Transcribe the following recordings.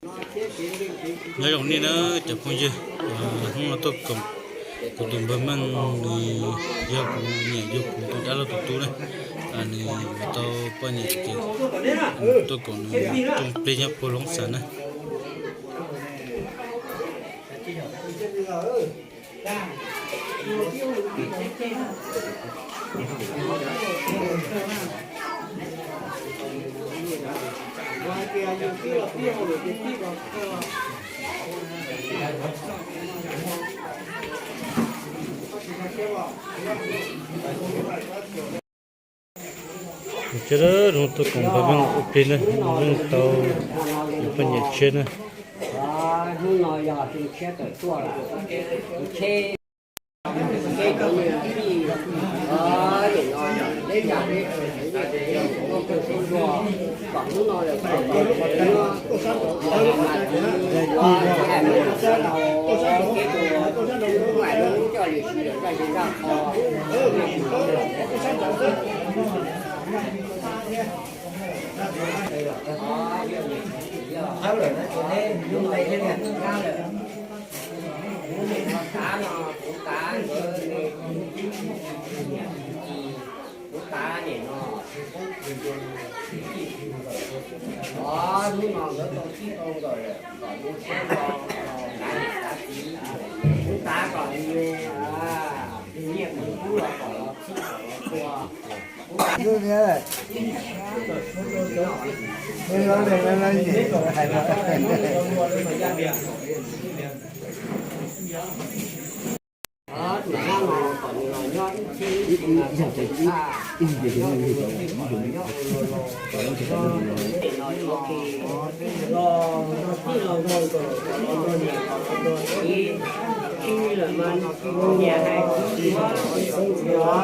Nyob zoo nej na cov phooj ywg, hnub no tuaj koom kuv tus npawg Meej, nws yog kuv niam yug kuv tus dab laug tus tub na, nws yuav tau poj niam ces tuaj koom nws rooj plig nyob puag Loob Xas na. Ces zoo tuaj koom npawg Meej ua plig na, Meej tau nws poj niam tshiab na. Hnub no yog xyoo tshiab tawm tuaj lawm, tshiab, tshiab cov niag tij, nim no peb yam peb tus tsev neeg peb tus tub tub ntsuag, kom hnub no lawm kom tau qhov tseeb, mas txiv hais lus sawv daws, peb tus tub ntsuag coj lwm sij lawm zaj ze zaj qho. Kuv tav no, kuv tav nkawd, kuv tav nim no, o, hnub no nkawd tau txij tau nkawm lawm kom mus tshab nto, tav niam tav txiv, kuv tav kom nws nyiaj kub los kom los txhij los tua.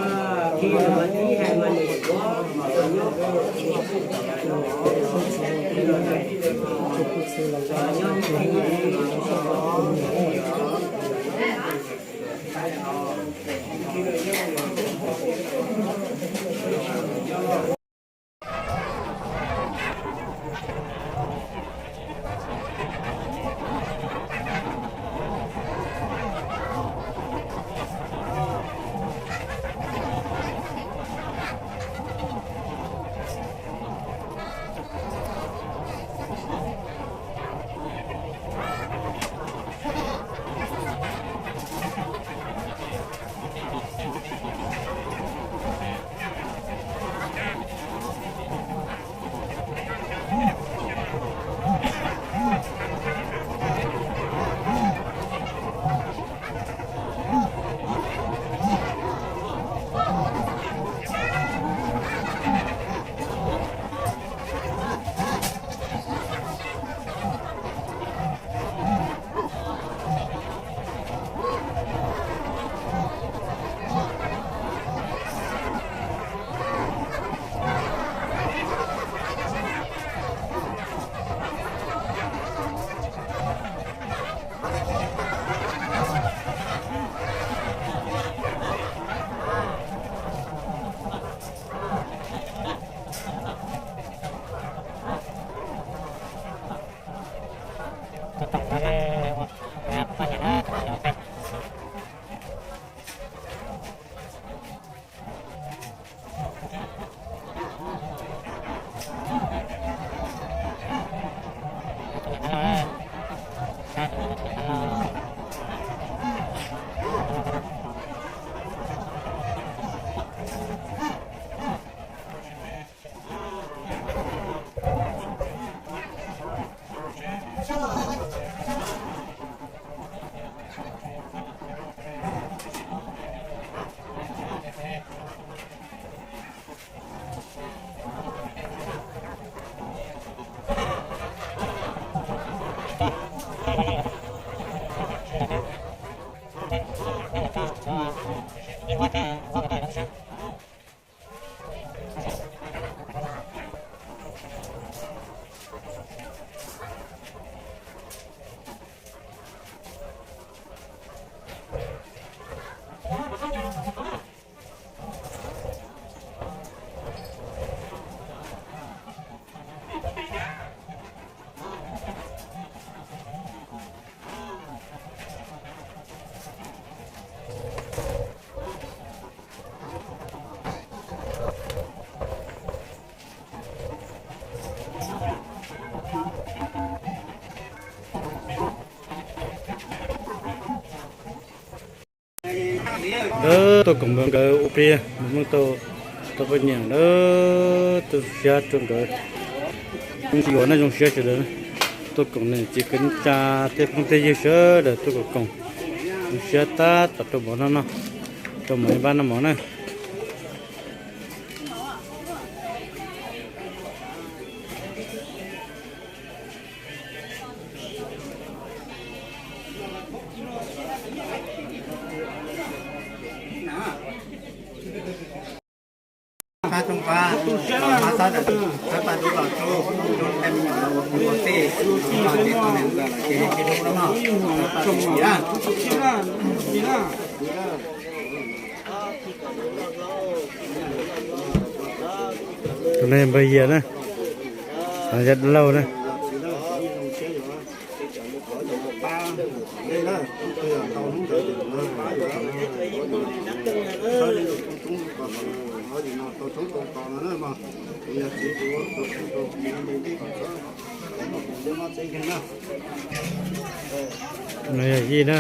Tuaj koom nkawd ua plig mus tau, tau poj niam lawm, tuaj siab rau nkawd. Zoo siab yuav na, zoo siab sawv daws. Tuaj koom niam txiv kwv tij neej tsa, tej phooj tej ywg sawv daws tuaj koom koom, zoo siab tab tom rau mov noj no, rau mov ib npab noj mov na. Tus no yog npawg Yias na, yog dab laug na. Tus no yog Yij na.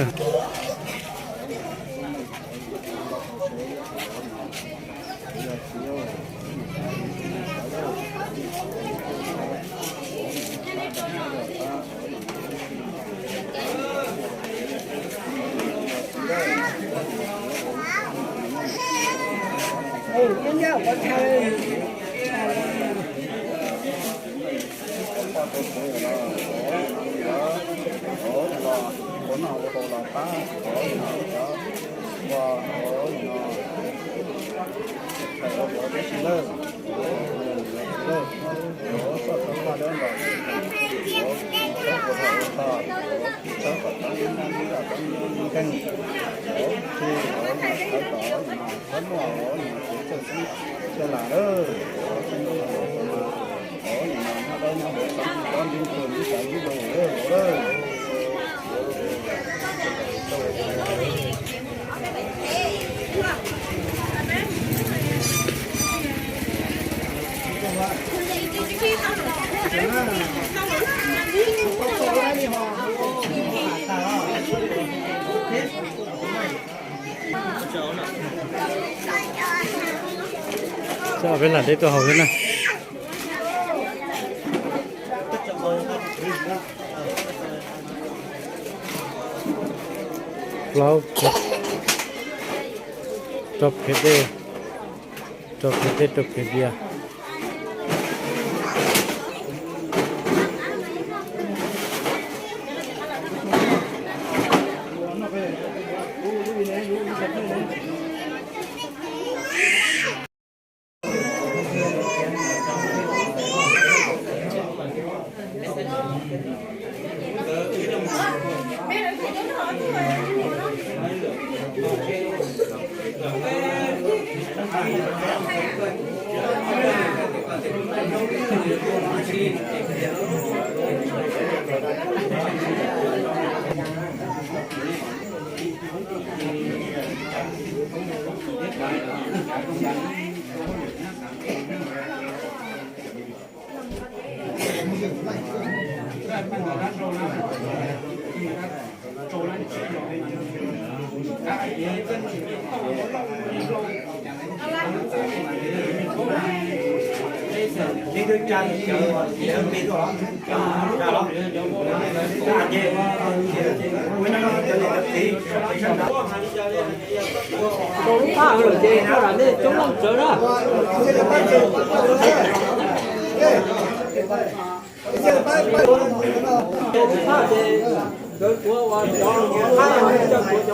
Peb lam deb tuaj hauv thiab na. Plaub, rau phev dej, rau phev dej, rau phev diav. Rau lub qab lawm ces koj lam nej coob leej tsawv na. Rau lub qab ces nkawd tuav uas cov qab coj tuav cov qab cov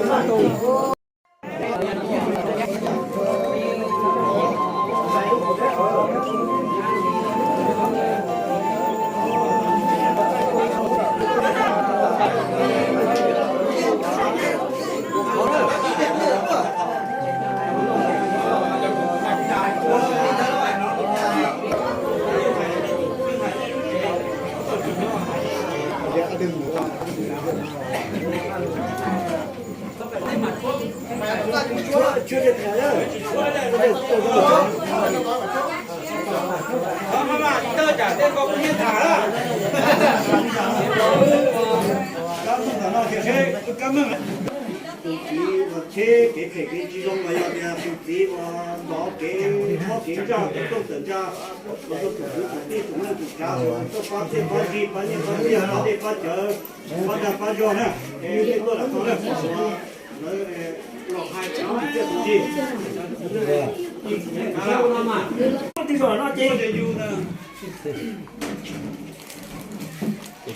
qab rau. Kev phem kev tsis zoo los yog tias tus txiv uas ntov kev mob kev ntsaj kev rooj tawm ntsa, los rau tus kwv tus tij tus neej tus tsav uas tuaj pab txiaj pab ntsig pab nyiaj pab txiaj pab dej pab cawv pab dag pab zog na, es nej tuaj nram no na, lawv los hais txiaj tus txij.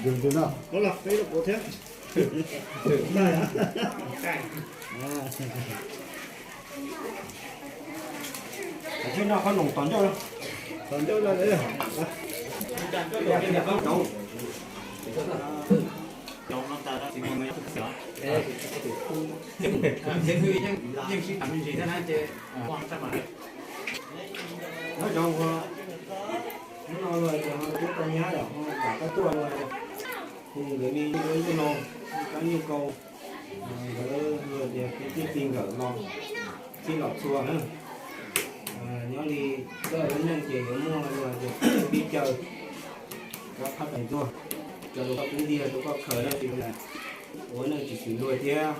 Tus no, los peb los kuv thiab. Tsis noj qhob noom tos ncauj, tos ncauj no. Nyob zoo, hnub no luag tias ho twb tau nyab lawm ho kam koj tuaj luag, hu nkawd me nyuam no, kab nyuj kau, nkawd luag tias kwv tij txij nkawm los txij los txhua na. Nyob li koj lub neej ces yuav muaj luag tias pib caw rov qab tais ntuag, cov lus koj pub ntiag rau koj khaws na, ua neej tsis xws luag thiab.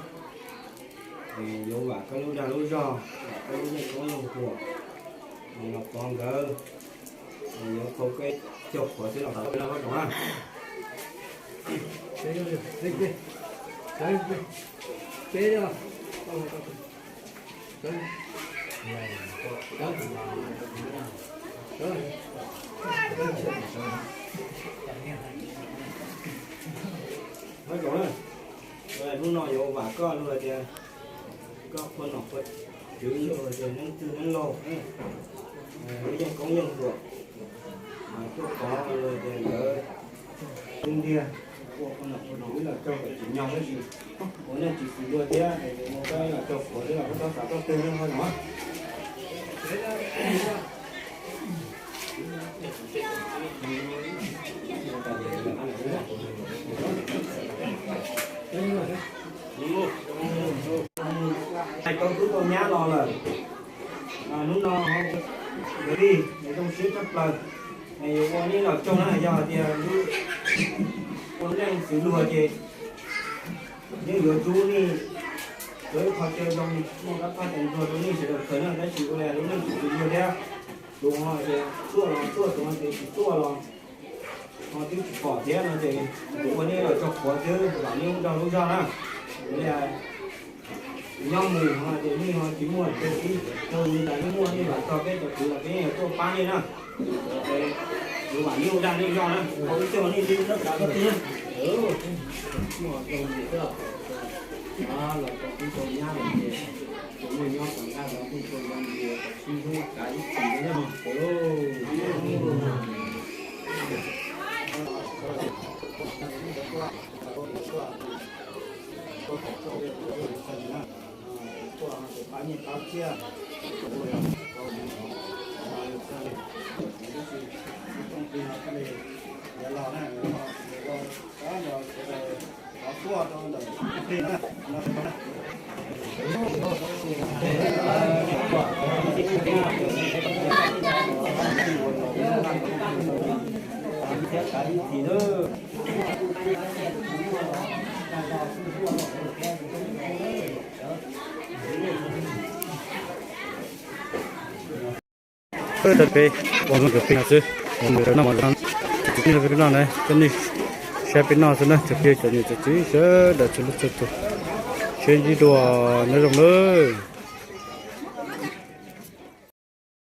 Yuav vam koj lub dag lub zog, vam koj lub neej koob leej huam, los pov nkawd, yuav qhau koj cog qhuav xwb los xav tau peb no koj tsoom na. Koj tsoom na, hnub no yuav vam koj luag tias koj qhua nom qhua tswv luag tias neeb txwg neeb laug, yeej koob yeej huam, tuaj pov luag tias nkawd tus ntiag ua qhua nom qhua tswv los raug kom tsim nyog tab sis ua neej tsis xws luag thiab es mus koj los raug qhuav thiab los koj txhob xav txoj twg no no. Hais tau tub tau nyab los lawm, hnub no nkawd li zoo siab tshaj plaws, yuav ua nej los tsaug na, yog hais tias lub ua neej xws luag ces yeej yuav rub nej rau ib qho chaw zoo, muaj rab phaj tais ntuag rau nej sawv daws khaws na, tab sis ua li lub neej tsis xws luag thiab, tus ho tias tuaj los tuaj, tus ho tias tsis tuaj los ho twb tsis pom thiab no ces tus ua nej los tsaug qhuav xwb, vam nej lub nrog lub zog na. Ua li nyob mus ho tias nej ho tsis muaj chaw ib chaw li ntawd, nej muaj nej vam txog peb cov kwv los peb yeej yuav tuaj pab nej na. Ces vam nej lub dag nej zog na, ua ib txhij nej twb txhob xav txoj twg na. Muaj zoo li los tau tub tau nyab lawm ces tsuas muaj nyob tom qab los kuj tau zoo li sib hlub kav ib txhis no. Tau peb ua mus cov peb no xwb, ua mus cov no mas cov peb no na, cov nej saib peb noj xwb na, cov peb cov niam cov txiv sawv daws txhua leej txhua tus, sib ntsib dua, nyob zoo nawb.